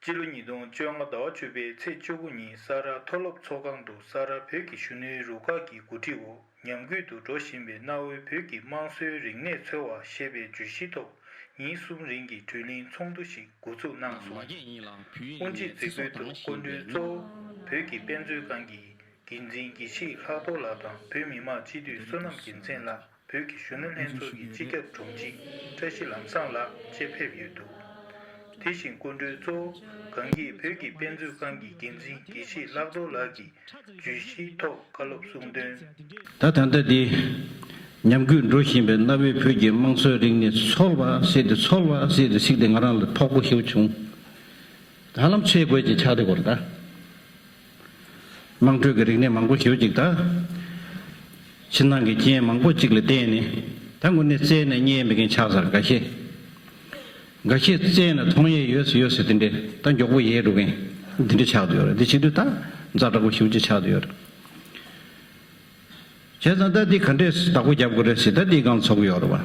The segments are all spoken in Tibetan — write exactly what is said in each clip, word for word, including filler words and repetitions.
སྤྱི་ལོ་ཉིས་སྟོང་བཅོ་ལྔ་ཟླ་བ་བཅུ་པའི་ཚེས་བཅུ་དགུ་ཉིན་ས་རཱ་མཐོ་སློབ་ཚོགས་ཁང་དུ་ས་རཱ་བོད་ཀྱི་གཞོན་ནུའི་རུ་ཁག་གི་འགོ་ཁྲིད་འོག་ཉམས་རྒུད་དུ་འགྲོ་བཞིན་པའི་གནའ་བོའི་བོད་ཀྱི་དམངས་སྲོལ་རིག་གནས་འཚོལ་བ་ཞེས་པའི་བརྗོད་གཞིའི་ཐོག་ཉིན་གསུམ་རིང་གི་བགྲོ་གླེང་ཚོགས་འདུ་ཞིག་འགོ་འཛུགས་གནང་སོང་། དབུ་འབྱེད་མཛད་སྒོའི་ཐོག་སྐུ་མགྲོན་གཙོ་བོ་བོད་ཀྱི་དཔེ་མཛོད་ཁང་གི་འགན་འཛིན་དགེ་བཤེས་ལྷག་རྡོར་ལགས་དང་བོད་མི་མང་སྤྱི་འཐུས་བསོད་ནམས་རྒྱལ་མཚན་ལགས། བོད་ཀྱི་གཞོན་ནུ་ལྷན་ཚོགས་ཀྱི་སྤྱི་ཁྱབ་དྲུང་ཆེ་བཀྲ་ཤིས་ལམ་བཟང་ལགས་བཅས་ཕེབས་ཡོད་འདུག་དེ་བཞིན་སྐུ་མགྲོན་གཙོ་བོ་གངས་སྐྱིད་བོད་ཀྱི་དཔེ་མཛོད་ཁང་གི་འགན་འཛིན་དགེ་བཤེས་ལྷག་རྡོར་ལགས་ཀྱིས་བརྗོད་གཞིའི་ཐོག་བཀའ་སློབ་གསུང་དོན། ད་ད་ལྟ་འདི་ཉམས་རྒུད་འགྲོ་བཞིན་པའི་གནའ་བོའི་བོད་ཀྱི་དམངས་སྲོལ་རིག་གནས་འཚོལ་བ་ཟེར་ཏེ་འཚོལ་བ་ཟེར་ཏེ་ཚིག་དེ་ང་རང་ལ་ཕོག་པོ་ཞིག་བྱུང་། ཧ་ལམ་ཆོས་དགོས་ཀྱི་ཆགས་བསྡད་ཡོད་རེད་ད། དམངས་ཁྲོད་ཀྱི་རིག་གནས་མང་པོ་ཞིག་ཅིག་ད། ཕྱི་ནང་གི་རྐྱེན་མང་པོ་ཅིག་ལ་བརྟེན་ནས་ད་དངོས་གནས་བཙལ་ནས་རྙེད་མེད་མཁན་ཆགས་ཚར། འགའ་ཤས། འགའ་ཤས་བཙལ་ནས་མཐོང་ཡས་ཡོད་ས་ཡོད་ས་དེ་འདྲས་ད་མགྱོགས་པོ་ཡལ་འགྲོ་མཁན་དེ་འདྲས་ཆགས་བསྡད་ཡོད་རེད། དེ་བྱེད་དུས་ད་ཛ་དྲག་པོ་ཞེ་པོ་ཅིག་ཆགས་བསྡད་ཡོད་རེད། བྱས་ཙང་ད་འདི་ག་འདྲས་བདག་པོ་རྒྱབ་དགོས་རེད་ཟེར་ད་འདི་སྒང་ཚོགས་ཀྱི་ཡོད་རེད་བ།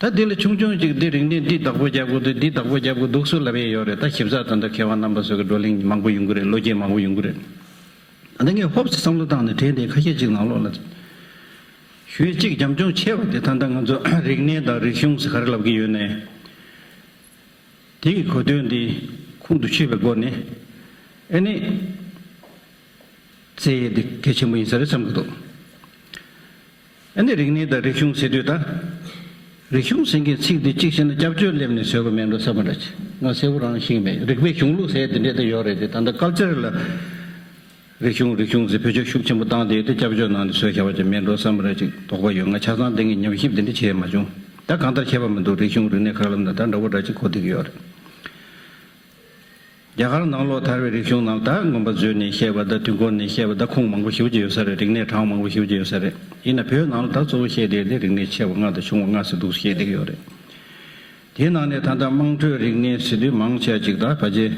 ད་འདི་ལ་ཆུང་ཆུང་ཅིག་འདི་རིག་གནས་འདི་བདག་པོ་རྒྱབ་དགོས་འདུག་འདི་བདག་པོ་རྒྱབ་དགོས་འདུག་སུ་ལབ་ཡས་ཡོད་རེད། ད་ཞིབ་ཚགས་ད་ལྟ་མཁས་དབང་རྣམ་པ་ཚོ་གི་བགྲོ་གླེང་མང་པོ་ཡོང་གི་རེད། བློ་སྐྱེད་མང་པོ་ཡོང་གི་རེད། ད་ལྟ་ངས་ཧོབ་སེ་བསམ་བློ་བཏང་ནས་དྲན་དེ་ཁ་ཤས་ཅིག་ནང་ལོགས་ལ་ཞུས་གཅིག་རྒྱབ་ལྗོངས་ཆེ་བ་དེ་ད་ལྟ་ང་ཚོ་རིག་གནས་དང་རིག་གཞུང་ཟེར་ག་རེ་ལབ་ཀྱི་ཡོད་ནའི། དེ་གི་གོ་དོན་འདི་ཁུངས་དུ་ཆུད་པའི་སྒོ་ནས་ཨེ་ནི་བཙལ་ཡས་འདི་གལ་ཆེན་པོ་ཡིན་ས་རེད་བསམ་གྱི་འདུག་ཨེ་ནི་རིག་གནས་དང་རིག་གཞུང་ཟེར་དུས་ད། རིག་གཞུང་ཟེར་མཁན་ཚིག་འདི་གཅིག་བཤད་ན་སྐྱབས་བཅོལ་སླེབས་ནས་བཟོས་པ་མེད་འགྲོ་བསམ་པ་འདྲ་ཅིག་ང་གསལ་པོ་རང་ཤེས་མེད། རིག་པའི་གཞུང་ལུགས་ཟེར་དེ་འདྲས་ད་ཡོད་རེད་དེ་ད་ལྟ་ཀལ་ཅར་ལ། རིག་གཞུང་རིག་གཞུང་ཟེར་བེད་སྤྱོད་ཤུགས་ཆེན་པོ་བཏང་དེ་དེ་སྐྱབས་བཅོལ་ནང་དུ་བཟོས་བཞག་པ་ཅིག་མེད་འགྲོ་བསམ་པ་རེ་ཅིག་དོགས་པ་ཡོད། ང་ཆ་ཚང་དེ་ངས་ཉམས་ཞིབ་དེ་འདྲ་བྱས་མ་བྱུང་། ད་གང་ལྟར་ཁྱད་པར་མི་འདུག་རིག་གཞུང་རིག་གནས་ག་རེ་ལབ་ན་ད་འདྲ་བོ་འདྲ་ཅིག་གོ་བསྡད་ཀྱི་ཡོད་རེད། རྒྱ་གར་ནང་ལོགས་དར་བའི་རིག་གཞུང་ནང་ད་མངོན་པ་མཛོད་ནས་བཤད་པ་ད་དུས་འཁོར་ནས་བཤད་པ་ད་ཁུངས་མང་པོ་ཞེ་པོ་ཅིག་ཡོད་ས་རེད། རིག་གནས་གྲངས་མང་པོ་ཞེ་པོ་ཅིག་ཡོད་ས་རེད། ཡིན་ན་བོད་ནང་ལ་ད་གཙོ་བོ་བཤད་བསྡད་དེ་རིག་གནས་ཆེ་བ་ལྔ་དང་ཆུང་བ་ལྔ་ཟེར་འདུག་བཤད་བསྡད་ཀྱི་ཡོད་རེད། དེའི་ནང་ནས་ད་ལྟ་དམངས་ཁྲོད་རིག་གནས་ཟེར་དུས་མང་ཆེ་ཅིག་ད་ཕལ་ཆེར་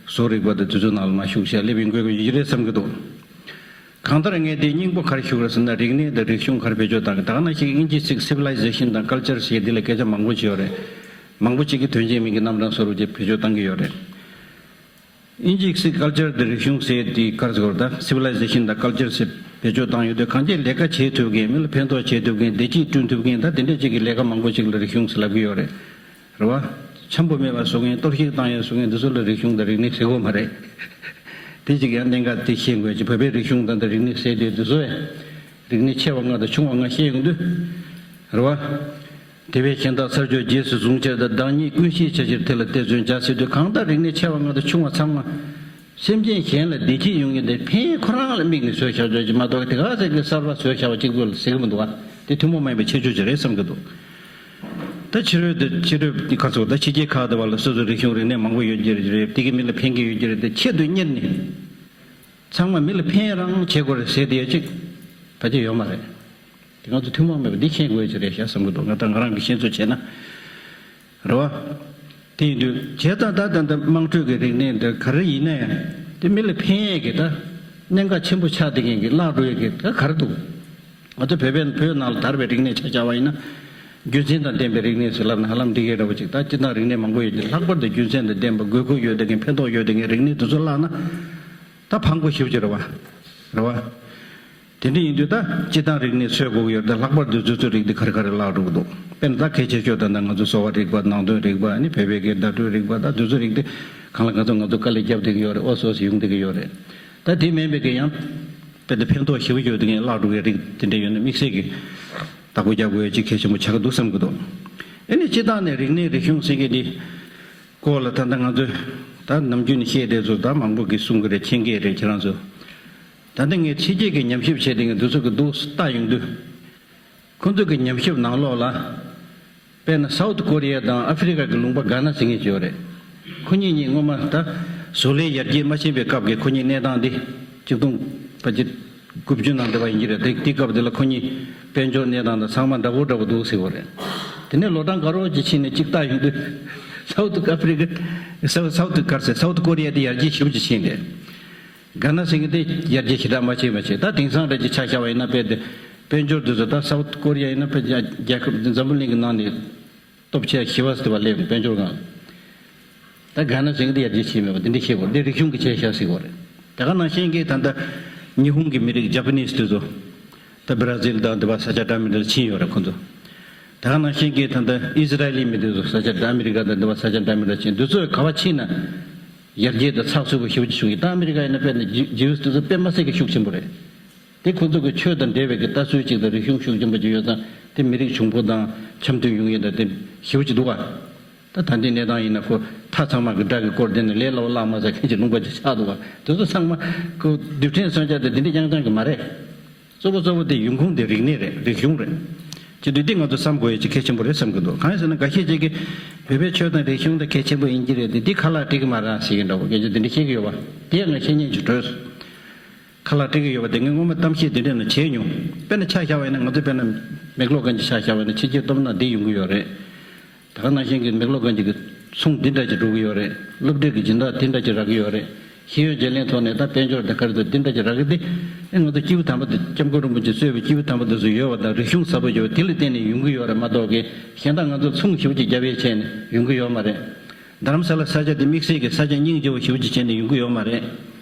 བཟོ་རིག་པ་དང་དེ་ཚོའི་ནང་ལ་མར་ཤུགས་ཆེ་སླེབས་ཡོང་དགོས་ཀྱི་ཡོད་ཀྱི་རེད་བསམ་གྱི་འདུག་གང་ལྟར་ངས་འདི་སྙིང་པོ་ག་རེ་ཞུ་དགོས་ཟེར་ན་རིག་གནས་དང་རིག་གཞུང་ག་རེ་བེད་སྤྱོད་བཏང་གི་ད་ག་ནང་བཞིན་དབྱིན་ཇིའི་ཚིག་civilization་དང་culture་ཞེས་འདི་ལ་སྐད་ཆ་མང་པོ་ཅིག་ཡོད་རེད། མང་པོ་ཅིག་གིས་དོན་གཅིག་མིང་གི་རྣམ་གྲངས་བཟོ་རུ་ཅིག་བེད་སྤྱོད་བཏང་གི་ཡོད་རེད། དབྱིན་ཇིའི་ཚིག་culture་དང་རིག་གཞུང་ཟེར་དེ་ག་རེ་ཟེར་དགོས་རེད་ད་civilization་དང་culture་ཟེར་བེད་སྤྱོད་བཏང་ཡོད་དུས་གང་ཅི་ལས་ཀ་བྱེད་ཐུབ་མཁན་མི་ལ་ཕན་ཐོགས་བྱེད་ཐུབ་མཁན་བདེ་སྐྱིད་བསྐྲུན་ཐུབ་མཁན་ད་དེ་འདྲ་ཅིག་གི་ལས་ཀ་མང་པོ་ཅིག་ལ་རིག་གཞུང་ཟེར་ལབ་ཀྱི་ཡོད་རེད། རེད་བ། འཆམ་པོ་མེད་པ་བཟོ་མཁན་གཏོར་བཤིག་བཏང་ཡས་བཟོ་མཁན་འདི་ཚོ་ལ་རིག་གཞུང་དང་རིག་གནས་ཟེར་དགོས་མ་རེད། དེ་ཅིག་ཡང་གནད་འགག་དེ་ཤེས་དགོས་ཀྱི་བོད་པའི་རིག་གཞུང་དང་འདི་རིག་གནས་ཟེར་དུས་འདི་ཚོ་ཡང་རིག་གནས་ཆེ་བ་ལྔ་དང་ཆུང་བ་ལྔ་བཤད་ཡོང་དུས། རེད་བ། དེ་བས་གཞན་དག་ཚར་གཅོད་རྗེས་སུ་བཟུང་ཕྱིར་དང་བདག་ཉིད་ཀུན་ཤེས་བྱ་ཕྱིར་དེ་ལ་གཏེར་མཚོན་བྱ་ཟེར་དུས་གང་ལྟར་རིག་གནས་ཆེ་བ་ལྔ་དང་ཆུང་བ་ཚང་མ། སེམས་ཅན་གཞན་ལ་བདེ་སྐྱིད་ཡོང་མཁན་དེ་ཕན་ཁོ་རང་ལ་དམིགས་ནས་བཟོས་བཞག་ཆོག་ཅིག་མ་གཏོགས་དེ་ག་ཟེར་གི་གསར་པ་བཟོས་བཞག་པ་གཅིག་པུ་ལ་ཟེར་གི་མི་འདུག་བ། དེ་ཐུན་མོང་མ་ཡིན་པའི་ཁྱད་ཆོས་ཅིག་རེད་བསམ་གི་འདུག་ད་ཕྱི་རོལ་དུ་ཕྱི་རོལ་གྱི་ཁ་ཚུགས་ད་ཕྱི་རྒྱལ་ཁག་དུ་བ་ལ་སོ་སོའི་རིག་གཞུང་རིག་གནས་མང་པོ་ཡོད་ཀྱི་རེད། དེ་གི་མི་ལ་ཕན་གི་ཡོད་ཀྱི་རེད་དེ་ཆེད་དུ་གཉེར་ནས་ཚང་མ་མི་ལ་ཕན་རང་བྱེད་དགོས་རེད་ཟེར་དེ་ཡོད་ཅིག་ཕལ་ཆེར་ཡོད་མ་རེད། དེ་ང་ཚོ་ཐུན་མོང་མེད་པ་འདི་མཁྱེན་དགོས་ཀྱི་རེད་ཤག་བསམ་གི་འདུག་ང་ད་ང་རང་གི་ཤེས་ཚོད་བྱས་ན། རེད་བ། དེ་ཡིན་དུས་བྱས་ཙང་ད་ད་ལྟ་དམངས་ཁྲོད་ཀྱི་རིག་གནས་འདི་ག་རེ་ཡིན་ན་ཡང་དེ་མི་ལ་ཕན་ཡས་ཀྱི་ད་གནད་འགག་ཆེན་པོ་ཆགས་བསྡད་མཁན་གྱི་བརླག་འགྲོ་ཡས་ཀྱི་ད་ག་རེ་འདུག་ང་ཚོ་བོད་པའི་བོད་ནང་ལ་དར་བའི་རིག་གནས་ཆ་བཞག་པ་ཡིན་ན། རྒྱུ་མཚན་དང་ལྡན་པའི་རིག་གནས་སུ་ལབ་ན་ཧ་ལམ་འགྲིག་གི་རེད་བ་ཅིག་ད་སྤྱིར་བཏང་རིག་གནས་མང་པོ་ཡོད་ཀྱི་ལྷག་པར་དུ་རྒྱུ་མཚན་དང་ལྡན་པ་དགོས་མཁོ་ཡོད་བསྡད་མཁན་ཕན་ཐོགས་ཡོད་བསྡད་མཁན་རིག་གནས་དེ་ཚོ་བརླག་ན་ད་ཕངས་པོ་ཞེ་པོ་ཅིག་རེད་བ། རེད་བ། དེ་འདྲ་ཡིན་དུས་ད་སྤྱིར་བཏང་རིག་གནས་འཚོལ་དགོས་ཀྱི་ཡོད་རེད་ད་ལྷག་པར་དུ་རྫུ་འཕྲུལ་རིག་འདི་ག་རེ་ག་རེ་བརླག་འགྲོ་གི་འདུག་དཔེར་ན་ད་གལ་ཆེ་ཤོས་ད་ལྟ་ང་ཚོ་གསོ་བ་རིག་པ་ནང་དོན་རིག་པ་ཨ་ནི་བོད་པའི་གི་བརྡ་སྤྲོད་རིག་པ་ད་རྫུ་འཕྲུལ་རིག་འདི་གང་ལ་གང་འཚམ་ང་ཚོ་དཀའ་ལས་བརྒྱབ་བསྡད་ཀྱི་ཡོད་རེད། ཨོ་སོ་སོ་ཡོང་བསྡད་ཀྱི་ཡོད་རེད། ད་དེ་མིན་པའི་གི་ཡང་དཔེར་ན་ཕན་ཐོགས་ཞེ་པོ་ཡོད་དེ་ངས་བརླག་འགྲོ་གི་རིགས་དེ་འདྲ་ཡོད་ན་དམིགས་བསལ་གྱི་བདག་པོ་རྒྱག་དགོས་ཡ་ཅིག་གལ་ཆེན་པོ་ཆགས་ཀྱི་འདུག་བསམ་གྱི་འདུག་ཨ་ནི་སྤྱིར་བཏང་ནས་རིག་གནས་རིག་གཞུང་ཟེར་མཁན་འདི་སྐོར་ལ་ད་ལྟ་ང་ཚོས་ད་ནམ་རྒྱུན་ནས་བཤད་བསྡད་ཚོ་ད་མང་པོ་གིས་གསུང་གི་རེད། མཁྱེན་གྱི་རེད་ཁྱེད་རང་ཚོ། ད་ལྟ་ངས་ཕྱི་རྒྱལ་གྱི་ཉམས་ཞིབ་བྱས་དེ་ངས་འདི་ཚོ་གི་འདུག་ལྟ་ཡོང་དུས། ཁོ་ཚོ་གི་ཉམས་ཞིབ་ནང་ལོགས་ལ། དཔེར་ན་སའུ་ཐི་ཀོ་རི་ཡ་དང་ཨ་ཧྥེ་རི་ཀ་གི་ལུང་པ་གྷ་ན་ཟེར་མཁན་ཅིག་ཡོད་རེད། ཁོ་གཉིས་གཉིས་སྔོན་མ་ད་བཟོ་ལས་ཡར་རྒྱས་མ་ཕྱིན་པའི་སྐབས་ཀྱི་ཁོ་གཉིས་གནས་སྟངས་འདི་ཆིག་སྟོང་ཕལ་ཆེར་དགུ་བཅུ་ནང་འདྲ་བ་ཡིན་གྱི་རེད། དེ་དེ་སྐབས་དེ་ལ་ཁོ་གཉིས་དཔལ་འབྱོར་གནས་སྟངས་དང་ཚང་མ་འདྲ་པོ་འདྲ་པོ་འདུག་ཟེར་བ་རེད། དེ་ནས་ལོ་གྲངས་དགའ་རོགས་ཅིག་ཕྱིན་ནས་གཅིག་ལྟ་ཡོང་དུས་སའུ་ཐི་ཨ་ཧྥེ་རི་ཀ་སའུ་སའུ་ཐི་གར་སེ་སའུ་ཐི་ཀོ་རི་ཡ་དེ་ཡར་རྒྱས་ཞེ་པོ་ཅིག་ཕྱིན་རེད། གྷ་ན་ཟེར་མཁན་དེ་ཡར་རྒྱས་ཞེ་དྲག་མ་བྱས་མ་བྱས་ད་དེང་སང་འདྲ་ཅིག་ཆ་བཞག་པ་ཡིན་ན་དཔེ་དེ་དཔལ་འབྱོར་དེ་ཚོ་ད་སའུ་ཐི་ཀོ་རི་ཡ་ཡིན་ན་དཔེ་རྒྱལ་ཁབ་འཛམ་བུ་གླིང་གི་ནང་ནས་སྟོབས་ཆེ་བཞི་པ་ཟེར་བ་སླེབས་དཔལ་འབྱོར་སྒང་ ད་ག་ན་ཟིན་གི་དེ་ཡར་རྒྱས་བྱས་མེད་པ་དེ་འདྲ་ཤེས་དགོས་རེད། འདི་རིག་གཞུང་གི་ཆེད་བཞག་ཟེར་དགོས་རེད། དེ་ག་ནང་བཞིན་གྱི་ད་ལྟ་ཉི་ཧོང་གི་མི་རིགས་ཇ་པ་ནིས་དེ་ཚོ་ད་བི་ར་ཟིལ་དང་འདི་པ་ས་ཆ་འདྲ་མི་འདྲ་ཕྱིན་ཡོད་རེད་ཁོང་ཚོ། དེ་ག་ནང་བཞིན་གྱི་ད་ལྟ་ཨི་ཟི་རལ་ལི་མི་དེ་ཚོ་ས་ཆ་འདྲ་ཨ་མི་རི་ཀ་དང་འདི་པ་ས་ཆ་འདྲ་མི་འདྲ་ཕྱིན། འདི་ཚོས་ག་བ་ཕྱིན་ན་ཡར་རྒྱས་དང་ཚགས་ཚུད་པོ་ཞེ་པོ་ཅིག་བྱུང་ཡོད། ད་ཨ་མི་རི་ཀ་ཡིན་ན་དཔེར་ན་ཇི་ཇིའུ་སི་དེ་ཚོ་དཔེ་མ་སྲིད་ཀྱི་ཤུགས་ཆེན་པོ་རེད། དེ་ཁོ་ཚོ་གི་ཆོས་དང་འབྲེལ་བའི་གི་ལྟ་ཚུལ་ཅིག་དང་རིག་གཞུང་ཤུགས་ཆེན་པོ་ཅིག་ཡོད་ཙང་དེ་མི་རིགས་གཞུང་པོ་དང་འཆམ་མཐུན་ཡོང་ཡས་དང་དེ་ཞེ་པོ་ཅིག་འདུག་ག་ད་ད་ལྟའི་གནས་སྟངས་ཡིན་ན་ཁོ་མཐའ་ཚང་མ་གི་དགྲ་གི་སྐོར་དེ་ནི་ལས་སླ་བོ་བརླག་མ་ཟ་མཁན་གྱི་ལུང་པ་ཅིག་ཆགས་འདུག་ག་དེ་ཚོ་ཚང་མ་ཁོ་རྡུལ་ཕྲན་མཚོན་ཆ་དེ་དེ་འདྲ་རྐྱང་རྐྱང་གི་མ་རེད། གཙོ་བོ་གཙོ་བོ་དེ་ཡོང་ཁུངས་དེ་རིག་གནས་རེད། རིག་གཞུང་རེད། ཅི་དུས་འདི་ང་ཚོ་བསམ་དགོས་ཡས་ཅིག་གལ་ཆེན་པོ་རེད་བསམ་གི་འདུག་གང་ཡིན་ཟེར་ན་འགའ་ཤས་ཅིག་གིས་བོད་པའི་ཆོས་དང་རིག་གཞུང་དེ་གལ་ཆེན་པོ་ཡིན་གྱི་རེད་དེ་འདི་ཁ་ལག་སྤྲད་གི་མ་རེད་ཟེར་གྱི་འདྲ་བོ་སྐད་ཆ་དེ་འདྲ་བཤད་ཀྱི་ཡོད་པ་དེ་ཡང་ང་བཤད་ཉན་ཅིག་བྲོས་སོང་། ཁ་ལག་སྤྲད་ཀྱི་ཡོད་པ་དེ་ངས་སྔོན་མ་གཏམ་བཤད་དེ་འདྲ་ནང་བྱས་མྱོང་། དཔེར་ན་ཆ་བཞག་པ་ཡིན་ན་ང་ཚོ་དཔེར་ན་མེག་ལོ་གན་ཇི་ཆ་བཞག་པ་ཡིན་ན་ཕྱི་རྒྱལ་སྟོབས་ན་འདི་ཡོང་གི་ཡོད་རེད། ད་ག་ནང་བཞིན་གྱི་མེག་ལོ་གན་ཇི་གི་ཚོང་འདི་འདྲ་ཅིག་འགྲོ་གི་ཡོད་རེད། སློབ་ཁྲིད་ཀྱི་སྦྱིན་བདག་འདི་འདྲ་ཅིག་རག་གི་ཡོད་རེད། ཤེས་ཡོན་བརྗེ་ལེན་ཐོག་ནས་ད་དཔལ་འབྱོར་དང་ག་རེ་དང་འདི་འདྲ་ཅིག་རག་གི་འདི་ཨེ་ང་ཚོ་སྐྱེས་བུ་དམ་པ་དེ་སྐྱབས་མགོན་རིན་པོ་ཆེ་གཙོས་པའི་སྐྱེས་བུ་དམ་པ་དེ་ཚོ་ཡོད་པ་དང་རིག་གཞུང་ཟབ་པོ་ཡོད་པ་དེ་ལ་བརྟེན་ནས་ཡོང་གི་ཡོད་རེད་མ་གཏོགས་ཀྱི་གཞན་དག་ང་ཚོ་ཚོང་ཞེ་པོ་ཅིག་རྒྱབ་ཡས་བྱས་ནས་ཡོང་གི་ཡོད་མ་རེད། རྡ་རམ་ས་ལ་ས་ཆ་དེ་དམིགས་བསལ་གྱི་ས་ཆ་སྙིང་རྗེ་བོ་ཞེ་པོ་ཅིག་བྱས་ནས་ཡོང་གི་ཡོད་མ་རེད།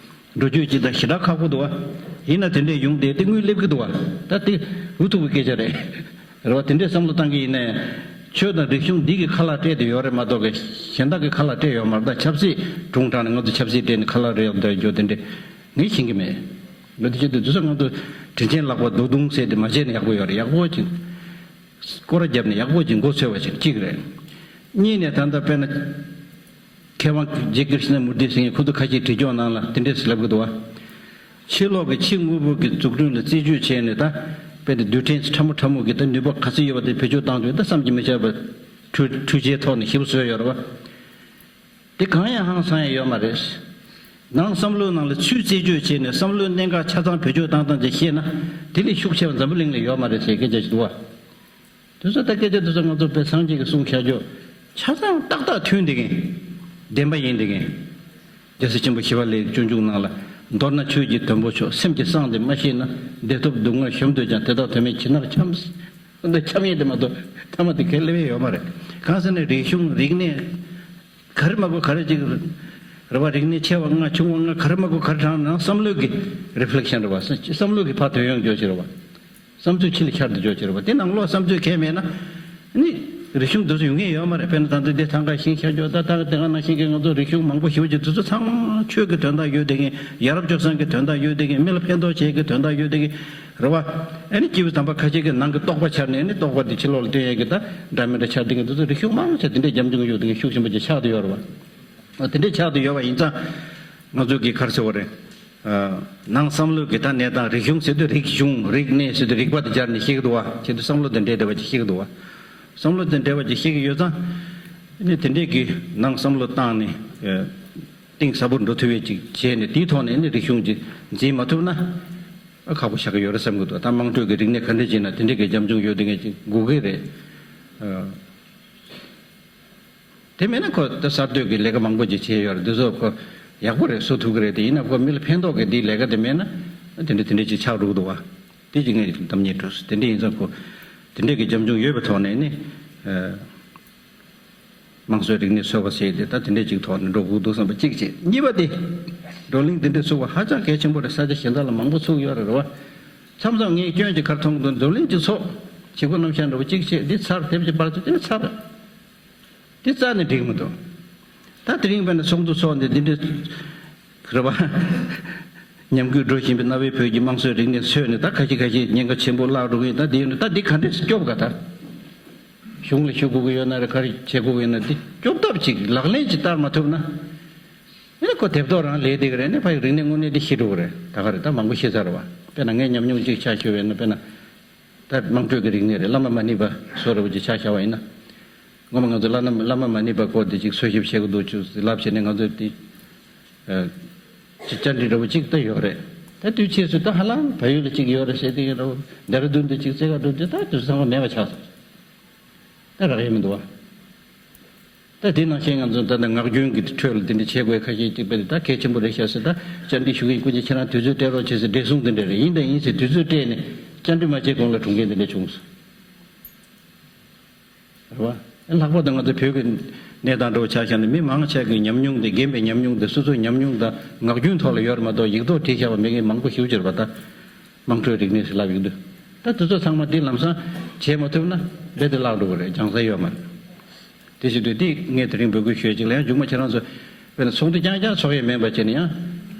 འགྲོ་སྐྱོད་ཅིག་དང་ཞེ་དྲག་ཁག་པོ་འདུག་བ། ཡིན་ན་དེ་འདྲས་ཡོང་བསྡད་དེ་དངུལ་སླེབས་ཀྱི་འདུག་བ། ད་དེ་འུ་ཐུག་པའི་སྐད་ཆ་རེད། རེད་བ། དེ་འདྲས་བསམ་བློ་བཏང་གི་ཡིན་ནའི། ཆོས་དང་རིག་གཞུང་འདི་གི་ཁ་ལག་སྤྲད་དེ་ཡོད་རེད་མ་གཏོགས་གི་གཞན་དག་གི་ཁ་ལག་སྤྲད་ཡོད་མ་རེད། ད་ཆབ་སྲིད་དྲུང་དྲང་ནས་ང་ཚོ་ཆབ་སྲིད་སྤྲད་ནས་ཁ་ལག་རེད་ཡོད་འདྲ་ཡོད་དེ་འདྲས་ངས་ཤེས་ཀྱི་མེད། འོ་དེ་བྱེད་དུས་དུས་ཚོད་ང་ཚོ་དྲིན་ཆེན་ལག་པ་རྡོག་རྡུང་ཟེར་དེ་མ་བྱས་ན་ཡག་པོ་ཡོད་རེད། ཡག་པོ་ཅིག་སྐོར་ར་བརྒྱབ་ནས་ཡག་པོ་ཅིག་མགོ་ཚོས་པ་ཅིག་གཅིག་རེད། གཉིས་ནས་ད་ལྟ་དཔེར་ན། མཁས་དབང་ཇེ་ཀྲི་ཤ་ན་མུར་ཏི་ཟེར་མཁན་ཁོ་ཚོ་ཁ་ཤས་བྲིས་ཀྱོག་ནང་ལ་དེ་འདྲས་ལབ་གི་འདུག་བ། ཕྱི་ལོགས་ཀྱི་ཕྱི་དངོས་པོ་གི་འཛུགས་སྐྲུན་ལ་རྩིས་སྤྱོད་བྱས་ནས་ད་དཔེ་དེ་རྡུལ་ཕྲན་ཕྲ་མོ་ཕྲ་མོ་གི་ད་ནུས་པ་ག་ཚོད་ཡོད་པ་དེ་བེད་སྤྱོད་བཏང་དུས་ད་བསམ་གྱིས་མི་ཁྱབ་པ་འཕྲུལ་འཕྲུལ་ཆས་ཐོག་ནས་ཞེ་པོ་བཟོས་ཡོད་རེད་བ། དེ་གང་ཡང་ཧང་སང་ཡང་ཡོད་མ་རེད། ནང་བསམ་བློའི་ནང་ལ་ཚུར་རྩིས་སྤྱོད་བྱས་ནས་བསམ་བློའི་གནད་འགག་ཆ་ཚང་བེད་སྤྱོད་བཏང་སྟངས་ཅིག་ཤེས་ན་དེ་ལས་ཤུགས་ཆེ་བ་འཛམ་བུ་གླིང་ལ་ཡོད་མ་རེད་ཟེར་སྐད་ཆ་ཞིག་འདུག་བ། དེ་ཚོ་ད་སྐད་ཆ་དེ་ཚོ་ང་ཚོ་དཔེ་སངས་རྒྱས་ཀྱིས་གསུངས་བཞག་རྒྱུ་ཆ་ཚང་ཏག་ཏག་མཐུན་བསྡད་མཁན། བདེན་པ་ཡིན་བསྡད་མཁན། རྒྱལ་སྲས་ཆེན་པོ་ཞི་བ་ལྷའི་སྤྱོད་འཇུག་ནང་ལ། མདོར་ན་ཆོས་ཀྱི་དོན་པོ་མཆོག་སེམས་ཀྱིས་གསངས་ཏེ་མ་ཤེས་ན། བདེ་ཐོབ་སྡུག་བསྔལ་གཞོམ་འདོད་ཀྱང་། དེ་དག་དོན་མེད་ཁྱིམ་ནར་འཁྱམས། འདི་འཁྱམས་ཡས་དེ་མ་གཏོགས་ཐ་མ་དེ་གལ་སླེབས་ཡས་ཡོད་མ་རེད། གང་ཟེར་ན་རིག་གཞུང་རིག་གནས། ག་རེ་མ་དགོས་ག་རེ་ཅིག་རེད་བ། རིག་གནས་ཆེ་བ་ལྔ་ཆུང་བ་ལྔ་ག་རེ་མ་དགོས་ག་རེ་དྲངས་ན་བསམ་བློ་གི་རི་ཕི་ལེག་ཤན་རེད་བ། བསམ་བློ་གི་ཕར་ཐོན་ཡོང་རྒྱུ་ཅིག་རེད་བ། བསམ་ཚུལ་ཕྱི་ལ་འཁྱར་དུ་འཇོག་ཕྱིར་བ་དེ་ནང་ལོགས་བསམ་ཚུལ་གས་མེད་ན། ནི། རིག་གཞུང་འདི་ཚོ་ཡོང་གི་ཡོད་མ་རེད། དཔེར་ན་ད་ལྟ་འདི་ཐང་ག་ཤིང་ཤར་འཇོག་ད་ད་དེ་ག་ནང་བཞིན་གྱི་ང་ཚོ་རིག་གཞུང་མང་པོ་ཞེ་པོ་ཅིག་འདི་ཚོ་ཚང་མ་ཆོས་ཀྱི་དོན་དག་ཡོད་བསྡད་མཁན། ཡ་རབས་སྤྱོད་བཟང་གི་དོན་དག་ཡོད་བསྡད་མཁན། མི་ལ་ཕན་ཐོགས་བྱེད་ཀྱི་དོན་དག་ཡོད་བསྡད་མཁན་རེད་བ། ཨ་ནི་སྐྱེས་བུ་དམ་པ་ཁ་ཤས་ཀྱི་ནང་གི་རྟོགས་པ་འཆར་ནས་ནི་རྟོགས་པ་དེ་ཕྱི་ལོགས་ལ་སྟོན་ཡས་ཀྱི་ད་འདྲ་མི་འདྲ་ཆགས་བསྡད་མཁན་འདི་ཚོ་རིག་གཞུང་མང་ཆེ་དེ་འདྲའི་རྒྱབ་ལྗོངས་ཡོད་བསྡད་མཁན་ཤུགས་ཆེན་པོ་ཅིག་ཆགས་བསྡད་ཡོད་རེད་བ། དེ་འདྲའི་ཆགས་བསྡད་ཡོད་པ་ཡིན་ཙང་། ང་ཚོ་གིས་ག་རེ་ཟེར་བ་རེད། ནང་བསམ་བློ་གི་ད་གནས་སྟངས། རིག་གཞུང་ཟེར་དུས་རིག་གཞུང་རིག་གནས་ཟེར་དུས་རིག་པ་དེ་སྦྱར་ནས་བཤད་ཀྱི་འདུག་བ། བྱས་དུས་བསམ་བློ་དང་འབྲེལ་བསྡད་པ་ཅིག་བཤད་ཀྱི་འདུག་བ། བསམ་བློ་དང་འབྲེལ་བ་ཅིག་བཤད་ཀྱི་ཡོད་ཙང་། ཨ་ནི་དེ་འདྲས་ཀྱི་ནང་བསམ་བློ་བཏང་ནས་གཏིང་ཟབ་པོར་འགྲོ་ཐུབ་ཡས་ཅིག་བྱས་ནས་དེའི་ཐོག་ནས་ཨ་ནི་རིག་གཞུང་ཅིག་འཛིན་མ་ཐུབ་ན་ཨ་ཁག་པོ་ཆགས་ཀྱི་ཡོད་རེད་བསམ་གྱི་འདུག་ད་དམངས་ཁྲོད་ཀྱི་རིག་གནས་ག་འདྲས་བྱས་ན་དེ་འདྲས་ཀྱི་རྒྱབ་ལྗོངས་ཡོད་བསྡད་མཁན་ཅིག་དགོས་ཀྱི་རེད། དེ་མེད་ན་ཁོ་ད་གསར་གཏོད་ཀྱི་ལས་ཀ་མང་པོ་ཅིག་བྱས་ཡོད་རེད། འདི་ཚོ་ཁོ་ཡག་པོ་རེད། བཟོ་ཐུབ་ཀྱི་རེད། དེ་ཡིན་ན་ཁོ་མི་ལ་ཕན་ཐོགས་ཀྱི་འདིའི་ལས་ཀ་དེ་མེད་ན་དེ་འདྲ་དེ་འདྲ་ཅིག་ཆགས་འགྲོ་གི་འདུག་བ། དེ་ཅིག་ངས་གཏམ་ཉེས་འགྲོ། དེ་འདྲ་ཡིན་ཙང་ཁོ་དེ་འདྲ་གི་རྒྱབ་ལྗོངས་ཡོད་པའི་ཐོག་ནས་ནི། དམངས་སྲོལ་རིག་གནས་འཚོལ་བ་ཟེར་དེ་ད་དེ་འདྲ་ཅིག་ཐོག་ནས་འགྲོ་དགོས་འདུག་བསམ་པ་གཅིག་བྱས། གཉིས་པ་དེ། བགྲོ་གླེང་དེ་འདྲ་ཚུགས་པ་ཧ་ཅང་གལ་ཆེན་པོ་རེད། ས་ཆ་གཞན་དག་ལ་མང་པོ་ཚུགས་ཡོད་རེད་བ། མཚམས་མཚམས་ངས་སྐྱོན་ཅིག་ག་རེ་མཐོང་གི་འདུག་བགྲོ་གླེང་ཅིག་ཚོགས། བྱེད་སྒོ་རྣམ་གཞག་འདྲ་བོ་གཅིག་བྱས། འདི་ཚར་དེབ་ཀྱི་པར་ཚོ་དེ་ཚར། དེ་རྩ་ནས་འགྲིག་མི་འདུག་ད་དེ་རིང་བས་ན་ཚོགས་འདུ་ཚོགས་ནས་འདི་འདྲའི་རེད་བ། ཉམས་རྒུད་འགྲོ་བཞིན་པའི་གནའ་བོའི་བོད་ཀྱི་དམངས་སྲོལ་རིག་གནས་འཚོལ་ནས་ད་ཁ་ཤས་ཁ་ཤས་ཉེན་ཁ་ཆེན་པོ་བརླག་འགྲོ་གི་ཡིན། ད་འདི་ཡོད་ན་ད་འདི་ག་འདྲས་སྐྱོབ་ག་ད། གཞུང་ལ་ཞུ་དགོས་ཀྱི་ཡོད་ན་རེད། ག་རེ་བྱེད་དགོས་ཀྱི་ཡོད་ན་འདི་སྐྱོབ་ཐབས་ཅིག་ལག་ལེན་ཅིག་བསྟར་མ་ཐུབ་ན། ཨེ་ཁོ་དེབ་ཐོག་རང་ལས་བསྡད་ཀྱི་རེད། ནས་ཕ་ཡི་རིག་གནས་དངོས་གནས་འདི་ཤི་འགྲོ་གི་རེད། ད་ག་རེད། ད་མང་པོ་ཤི་ཚར་བ། དཔེར་ན་ངས་ཉམས་མྱོང་ཅིག་ཆ་ཞུ་བས་ན་དཔེར་ན། ད་དམངས་ཁྲོད་ཀྱི་རིག་གནས་རེད། བླ་མ་མ་ཎི་པ་སོགས་རེ་བ་ཅིག་ཆ་བཞག་པ་ཡིན་ན། སྔོན་མ་ང་ཚོ་བླ་ན་བླ་མ་མ་ཎི་པ་སྐོར་དེ་ཅིག་འཚོལ་ཞིབ་བྱེད་དགོས་འདུག་ཅིག་ལབ་བྱས་ནས་ང་ཚོ་དེ། ཅིག་བཅར་འདྲི་འདྲ་བོ་ཅིག་ད་ཡོད་རེད། ད་དུས་ཆེས་སུ་ད་ཧ་ལམ་བལ་ཡུལ་ལ་ཅིག་ཡོད་རེད་ཟེར་དེ་ཡོད་རེད། ལྡེ་ར་ལྡུན་དུ་ཅིག་རྩེ་ག་འགྲོ་དུས་ད་དུས་ཚང་མ་མེད་པ་ཆགས་སོང་། ད་རག་ཡས་མི་འདུག་བ། ད་དེ་ནང་བཞིན་ང་ཚོ་ད་ལྟ་ངག་རྒྱུན་གྱི་ཁྲོད་ལ་དེ་འདྲ་བྱེད་དགོས་ཁ་ཤས་ཅིག་དཔེ་ད་གལ་ཆེན་པོ་རེད་ཤག་ཟེར། ད་བཅར་འདྲི་ཞུ་གི་ཡིན། སྐུ་མཁྱེན་ཁྱེད་རང་དུས་ཚོད་སྤྲད་རོགས་བྱེད་ཟེར་བགྲེས་སོང་དེ་འདྲ་རེད། ཡིན་དང་ཡིན་ཟེར་དུས་ཚོད་སྤྲད་ནས་བཅར་འདྲི་མ་བྱས་གོང་ལ་གྲོངས་མཁན་དེ་འདྲ་བྱུང་སོང་། རེད་བ། ལྷག་པར་དུ་ང་ཚོ་བོད་ཀྱི་གནས་སྟངས་འདྲ་བོ་ཆ་བཞག་ན་མི་མང་ཆེ་གི་ཉམས་མྱོང་དེ་རྒན་པའི་ཉམས་མྱོང་དེ་སོ་སོའི་ཉམས་མྱོང་དང་ངག་རྒྱུན་ཐོག་ལ་ཡོད་རེད་མ་གཏོགས་ཡིག་ཐོག་བྲིས་བཞག་པ་མེད་མཁན་མང་པོ་ཞེ་པོ་ཅིག་རེད་པ། ད་དམངས་ཁྲོད་རིག་གནས་ཟེར་ལབ་ཡོང་དུས། ད་དེ་ཚོ་ཚང་མ་འདི་ལམ་སང་བྱེད་མ་ཐུབ་ན་རྦད་དེ་བརླག་འགྲོ་གི་རེད། སྦྱང་ས་ཡོད་མ་རེད། དེ་བྱེད་དུས་འདི་ངས་དེ་རིང་འབོད་སྐུལ་ཞུ་ཡས་ཅིག་ལ་ཡང་མཇུག་མ་ཁྱེད་རང་ཚོ་དཔེར་ན་ཚོགས་འདུ་རྐྱང་རྐྱང་ཚོགས་ཡས་མིན་པ་བྱས་ནས་ཡང་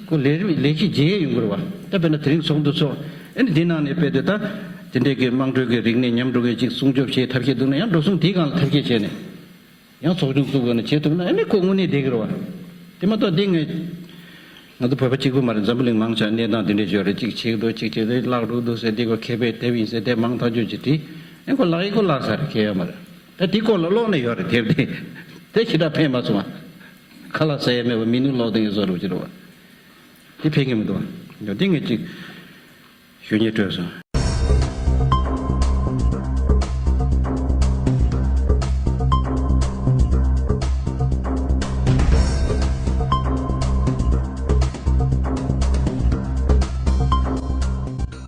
ཁོ་ལས་རིམ་ལས་གཞི་བརྗེ་ཡས་ཡོང་གི་རེད་བ། ད་དཔེར་ན་དེ་རིང་ཚོགས་འདུ་ཚོགས་ཨེ་ནི་འདི་ནང་ནས་དཔེ་དེ་ད་དེ་འདྲས་ཀྱི་དམངས་ཁྲོད་ཀྱི་རིག་གནས་ཉམས་འགྲོ་མཁན་ཅིག་སྲུང་སྐྱོབ་བྱེད་ཐབས་ཤེས་འདུག་ན་ཡང་འགྲོ་སོང་དེའི་སྒང་ལ་ཐབས་ཤེས་བྱས་ནས། ཡང་ཚོགས་ཆུང་བཙུགས་དགོས་ན་བྱེད་ཐུབ་ན་ཨ་ནི་ཁོ་དངོས་གནས་བསྡད་ཀྱི་རེད་བ། དེ་མ་གཏོགས་འདི་ངས་ང་ཚོ་བོད་པ་གཅིག་པུ་མ་རེད། འཛམ་བུ་གླིང་མང་ཆེ་གནས་སྟངས་དེ་འདྲས་ཡོད་རེད། གཅིག་བྱེད་ཀྱི་འདུག་གཅིག་བྱེད་དེ་བརླག་འགྲོ་འདུག་ཟེར། འདི་ཁོ་མཁས་པའི་དེབ་ཡིན་ཟེར་དེ་མང་ཐག་ཆོད་ཅིག་བྲིས། ཨེ་ཁོ་བརླག་ཡིན་ཁོ་བརླག་ས་རེད། ཁྱད་ཡོད་མ་རེད། ད་དེ་སྐོར་ལ་ཀློག་ནས་ཡོད་རེད་དེབ་དེ། དེ་ཞེ་དྲག་ཕན་མ་སོང་བ། ཁ་ལག་ཟ་ཡས་མེད་པ་མི་ནུས་ཀློག་བསྡད་ཡོད་བཟོ་འདྲ་ཅིག་རེད་བ། དེ་ཕན་གྱི་མི་འདུག་བ། འདི་ངས་གཅིག་ཞུ་སྙིང་བྲོས་སོང་